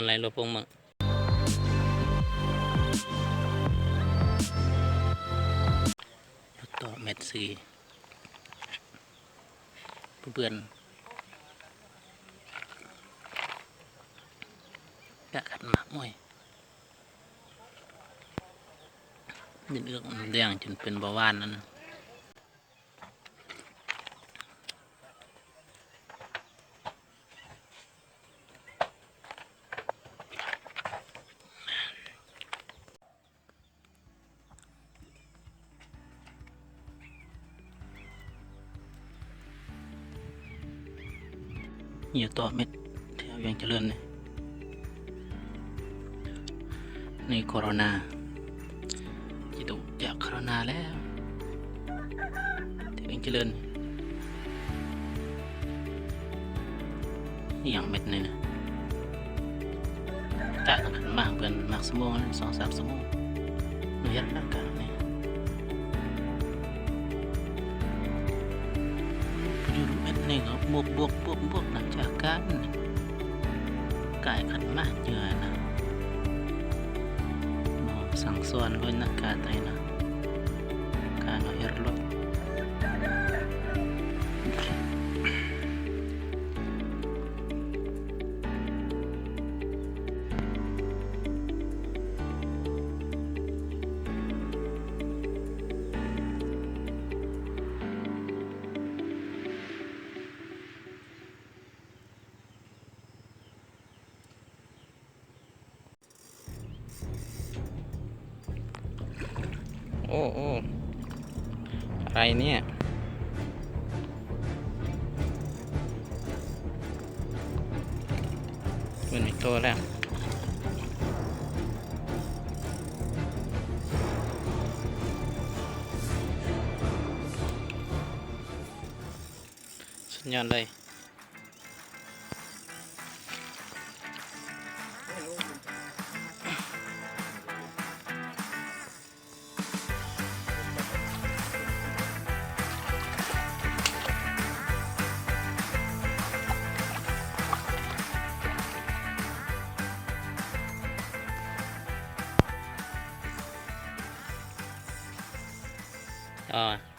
ໄລ່ລົບລົງເບິ່ງ ຕໍ່ເມັດສີເປື້ອນ ກະຂັນໝາກ ໂອ້ຍ ດິນເອືອກມັນແດງຈົນເປັນເບົາຫວານນັ້ນ. ຢູ່ຕໍ່ເມັດແຖວວຽງຈະເລີນນີ້ ໃນໂຄໂຣນາ ຈະຕົກຈາກໂຄໂຣນາແລ້ວ ແຖວວຽງຈະເລີນ. ອີ່ຫຍັງເມັດນີ້ນະ? ກະມາເພິ່ນມັກຊົ່ວໂມງ ສອງສາມຊົ່ວໂມງ ມັນເຮັດໜ້າການນີ້ ຢູ່ເມັດນີ້ກໍບວກໆໆໆ ຫຼັງຈາກການ ກາຍຂັນໝາກເຈື່ອນະ ບໍ່ສັ່ງສອນເລີຍນະ ກາໄຕນະ ການເຮັດລົດ. โอ้ โอ้ อะไรเนี่ย มันมีโต้แล้ว สุดยอดเลย ອໍ